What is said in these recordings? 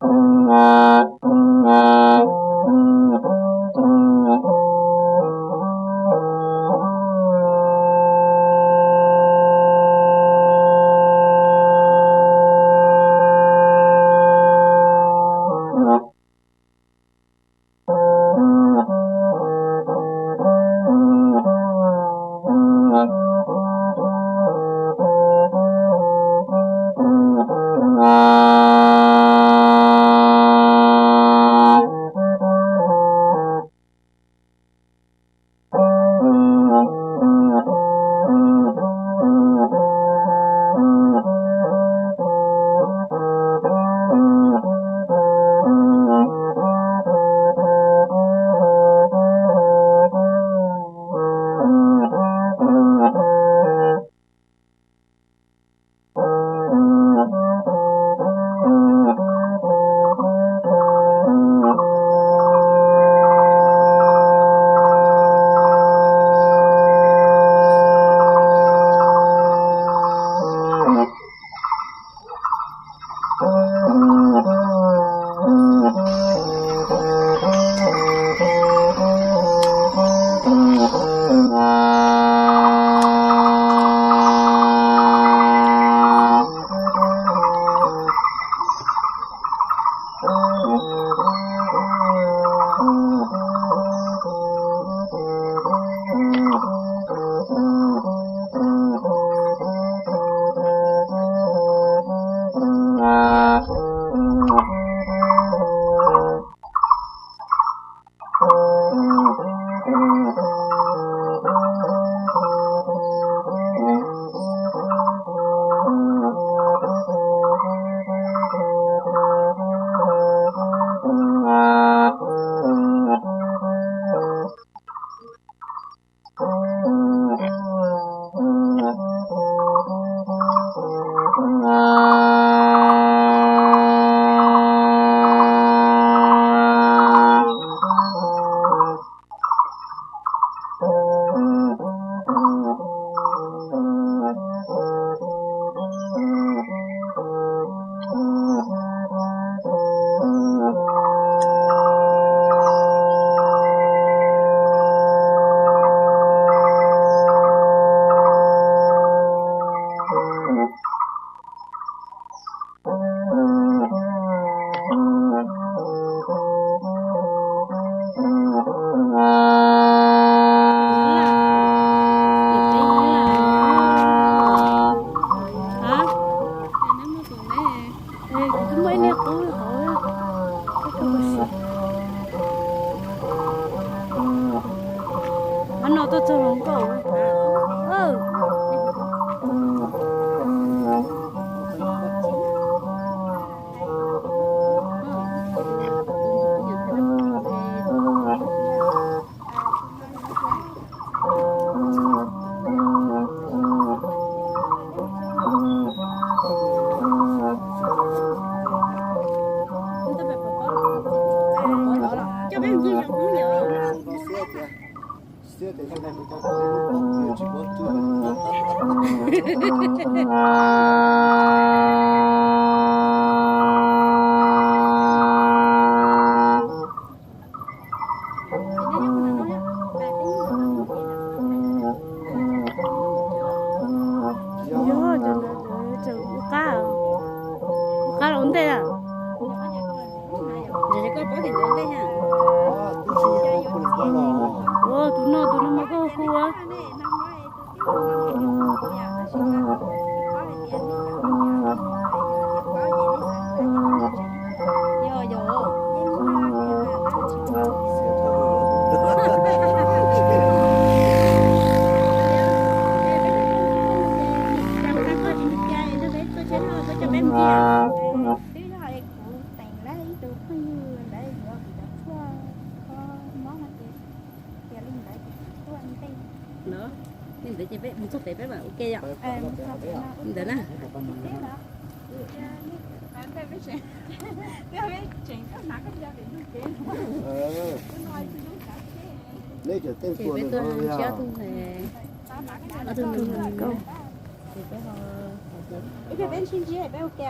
Mab no tuaj txog hluas nkauj. Yog, ua qab, ua qab los ua ntej a. Ua tus no, tus no mas koj hu ua. Li ntawd ces peb mus txog pem peb mam ua ke yom. Li ntawd na. Ces peb tuaj ntsib ob tug, ob tug nus nkauj. Ces peb ho, peb ntsib ntsib peb ua ke.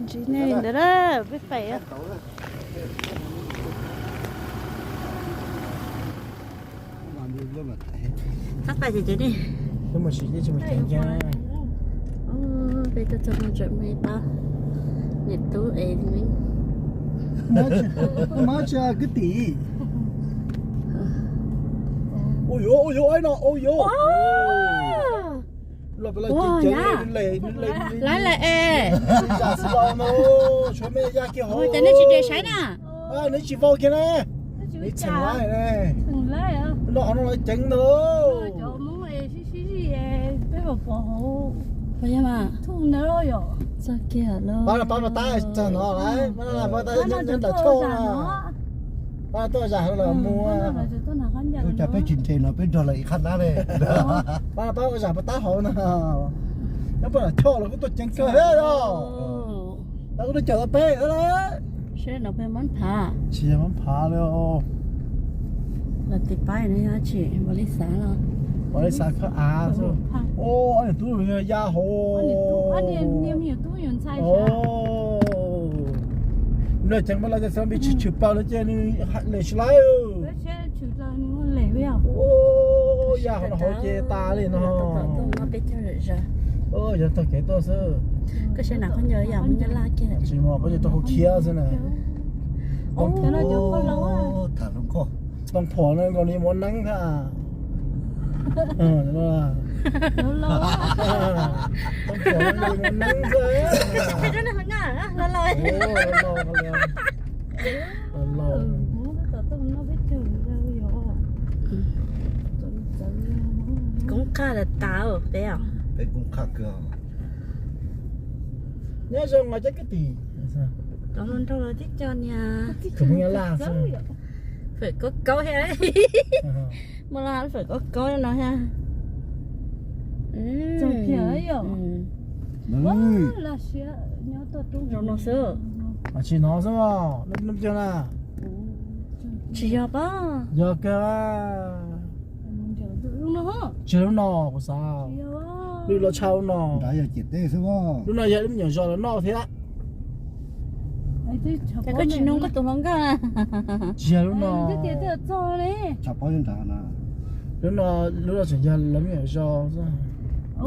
Tsis ne ntawd, peb pais. Tab pais ces ces ne. Peb tuaj txog no tseem muaj ib pab niam tub es, mas tsis kwv tij. Ua yuav, ua yuav, no ua yuav. Los peb los ceev ceev, lawv lawm es. Tshuav me ya kiag hauv. Ces nej tsis de saib na. Neb tsis vau kiag na. Neb txheem laib ne. Noj qhov no lawv ceev ntag. Pab pab tab txog no lawm, pab tab nyob ntawm choj na. Pab tuaj zam lawm mus. Ua cas peb tsis nres no peb nrog lawv ib qhab dab li. Pab pab ua zam pab tab hauv na. Nyob pab nram choj los kuj tuaj ceev kawg thiab os. Lawv kuj tuaj caum tau peb thiab lauj. Seb no peb Mob Phav. Tsis yog Mob Phav li os. Los tim pab no yog tsis Vaj Lis Xav los? Vaj Lis Xav Khab Av xwb. Ua, ob niam tub yog ya hauv. Nws ceev pab lawv ces xav npis tshwm tshwm plaws no ces nws lem tsis laib. Ua, ya hauv no hauv ces tas li no. Yog taug kev tuaj xwb. Koj saib na, koj nco yam muaj nyab laj kiag. Tsis muaj, koj tsis tau hauv khiab xwb na. Tham hluas nkauj. Tooj phom no nkaus li muaj neeb thiab. Tooj phom no nkaus li muaj neeb xwb. Los los. Koob qaj tas tas peb os. Peb koob qaj kawg. Nyob zoo os cov kwv tij. Cov hluas nraug los tib co niag. Fawm kaub kaub thiab. Muaj laj fawm kaub kaub no thiab. Zoo no xwb. Tsis no xwb, lub pliag na. Tsis yog pab. Yog kawg. Tsis lub no kuv xav. Lub los tshaj lub no. Lub no yog lub me nyuam zos los noj thiab. Ces koj tsis nug koj tus hluas nkauj na. Tsis yog lub no. Lub no, lub no tseem yog lawv me nyuam zos. Wb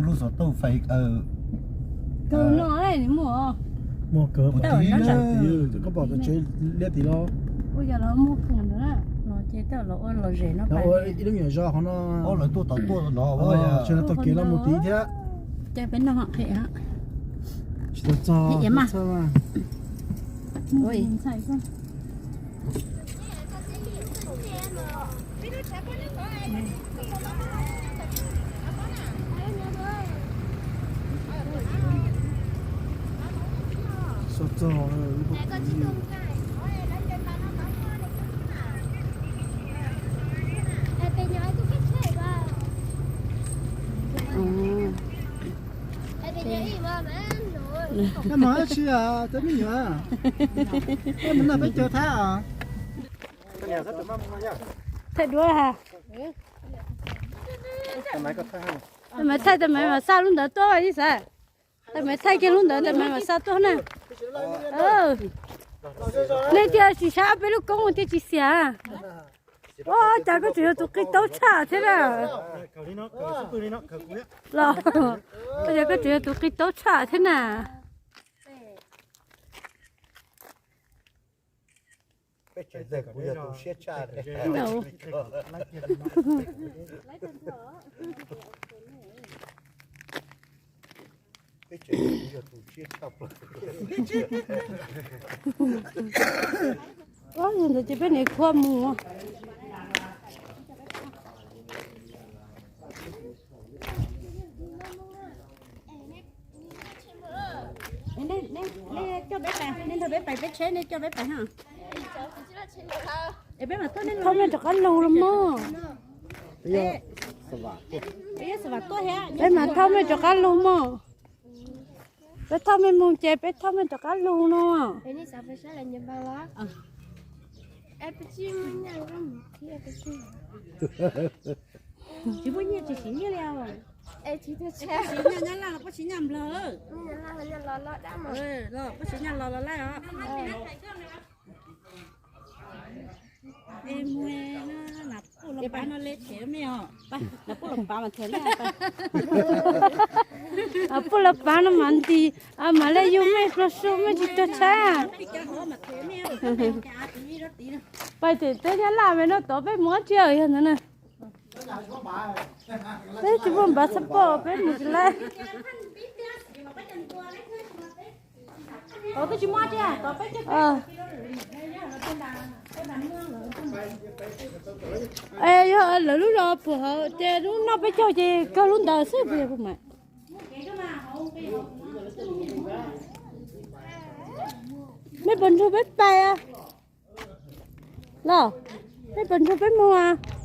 lub xov tooj fais. Muag kawg, koj pom tsev liab tid los. Ib lub me nyuam zos qhov no. Lawv tuaj tom tuaj no, tsis tau kev los mus tid thiab. Tsis tau txog. Tsis txog. Noj mov tsis, cov me nyuam, mus noj peb caug thab. Thaij duab ha. Tais Maiv thaij, Tais Maiv mam xa lub ntawd tuaj ib xav. Tais Maiv thaij kiag lub ntawd, Tais Maiv mam xa tuaj na. Nej thiaj tsis saib peb lub koob thiaj tsis xiam. Ua cas koj tseem yog tus qi taub tshaj thiab na? Los, ua cas koj tseem yog tus qi taub tshaj thiab na? Peb tseem ntseeg kuv yog tus siab tshaj. Peb tseem ntseeg kuv yog tus siab tshaj plaws. Ntawd ces peb niam khuab mus. Nej coj peb pais, nej nrog peb pais peb tsheb, nej coj peb pais ha. Thauj mej rov qab lug los mog. Peb mam thauj mej rov qab lug mog. Peb thauj mej mus ces peb thauj mej rov qab lug no. Tsis muaj nyiaj tsis siv nyiaj li os. Siv nyab Laj los puab siv nyab Nplog? Puab siv nyab Nplog los laij os. Puj los pav no le them me os. Puj los pav mas them me. Puj los pav no mas nti, mam le yug mej plaub sub mej tsis tuag tshab. Pais tem teb Nyab Laj me no tod peb mus dab tsi yog ntawd na. Peb tsis muaj npav xab poj peb mus tsis laib. Es yog lawv lub zos puag hauv ces lub noj peb caug ces kawg lub ntawd xwb puas yog puas mas? Mej puas nrug peb pais los? Mej puas nrug peb mus?